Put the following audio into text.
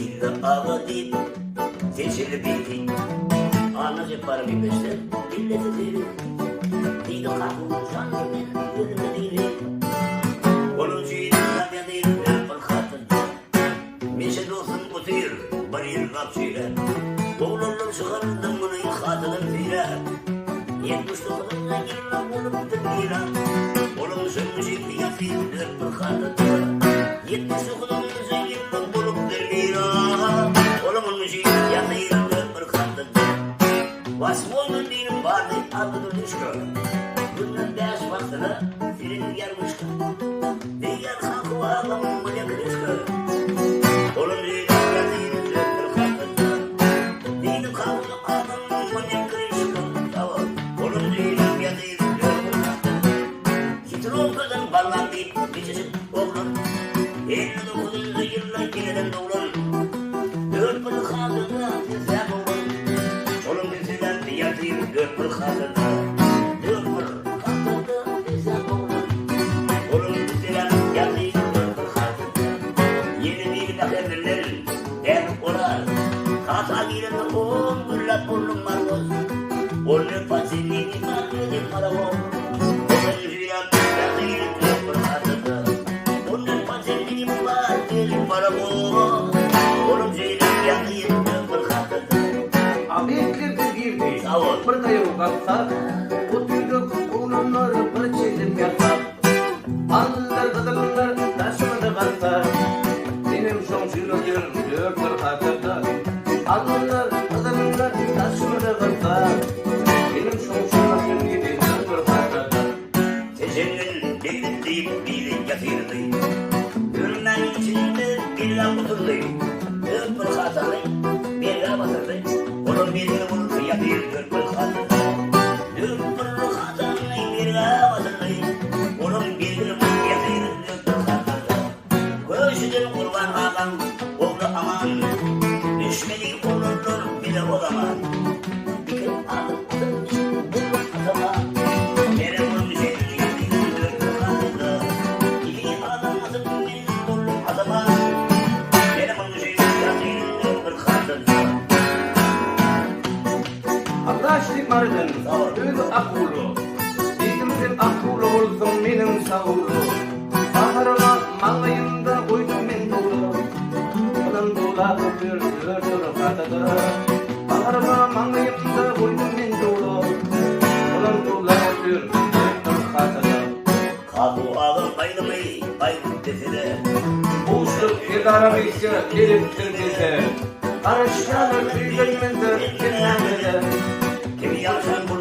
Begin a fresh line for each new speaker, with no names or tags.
Illi aga diýip, seçildi biri. Anna Jepbaryň gepeşde kellesi süýri. Diýdi kakam janly men ölüme diri. Onuň üçin ýaz ýazyr bir hatynda. Meşe dostum otyr bir ýyl gap çüýräp. Oglanlar çykardy muny hatydan süýräp. 79-njy ýylda bolupdyr weýran. Onuň şonuň üçin ýazyr bir hatynda. 79-njy ýylda bolupdyr weýran. Onuň üçin ýazyr bir hatynda. Wasmoý diýip bardy atly durmuşka. Günde bäş wagtyna seredilýär myşka. Diýýär Kaku agam mune krişka. Onuň ýazyr bir hatynda. Diýdi Kaku agam mune krişka. Sag bol. Onuň ýazyr bir hatynda. Hitrowkadan ballam diýip kiçijik oglan. 59-njy ýylda eneden doglan. Dört bir hatynda pisläp oglan. Onuň bilseler ýatyr dört bir hatynda. Dört bir hatynda pisläp oglan. Onuň bilseler ýatyr dört bir hatynda. Ýene biri Bäherdinden Däli Oraz. Hata girende on gülläp boldum margoz. Ol ne paçenini bardy parawoz. Onuň jüýräp ýatyr dört bir hatynda. Ol ne paçenini bardy parawoz. Onuň jüýräp ýatyr dört bir hatynda.
Obýektlerde girdi.
Sag bol.
Bir daýaw gassap, Otyrdyk oglanlar bir çilim ýasap. Aldylar gyzyllar daşymyzy gassap. Menem şoň üçin otyryn dört bir hatarda. Aldylar gyzyllar daşymyzy gassap. Menem şoň üçin otyryn diýdi dört bir hatarda.
Tejenden beýdip diýip biri ýatyrdy. Bölmäniň içinde bela oturdy. Dört bir hatany bela batyrdy. Olar belgili bolup ýatyr dört bir hatada. Dört bir hatany bela batyrdy. Olar belgili bolup ýatyr dört bir hatada. Köşüden Gurban agaň ogly Aman. Düşmedi oglanlar bile o zaman. Iki adam otyrmyş bulut atama. Meren bolmuş ýatyr dört bir hatada. Iki adam atyp men boldum atama. Meren bolmuş ýatyr dört bir hatada.
Allaşdy Marydan özi Akula. Diýdim sen Akula bolsaň menem Saula. Baharyma maňlaýymda goýdum men dowla. Ýylan dolap otyr dört hatada. Baharyma maňlaýymda goýdum men dowla. Ýylan dolap otyr dört hatada.
Kaku agam aýdymy aýdyp desede.
Buşluk Serdara Missiýa gelipdir dese. Garaşýarlar öýlenmende hemmämize.
Kim ýaşan.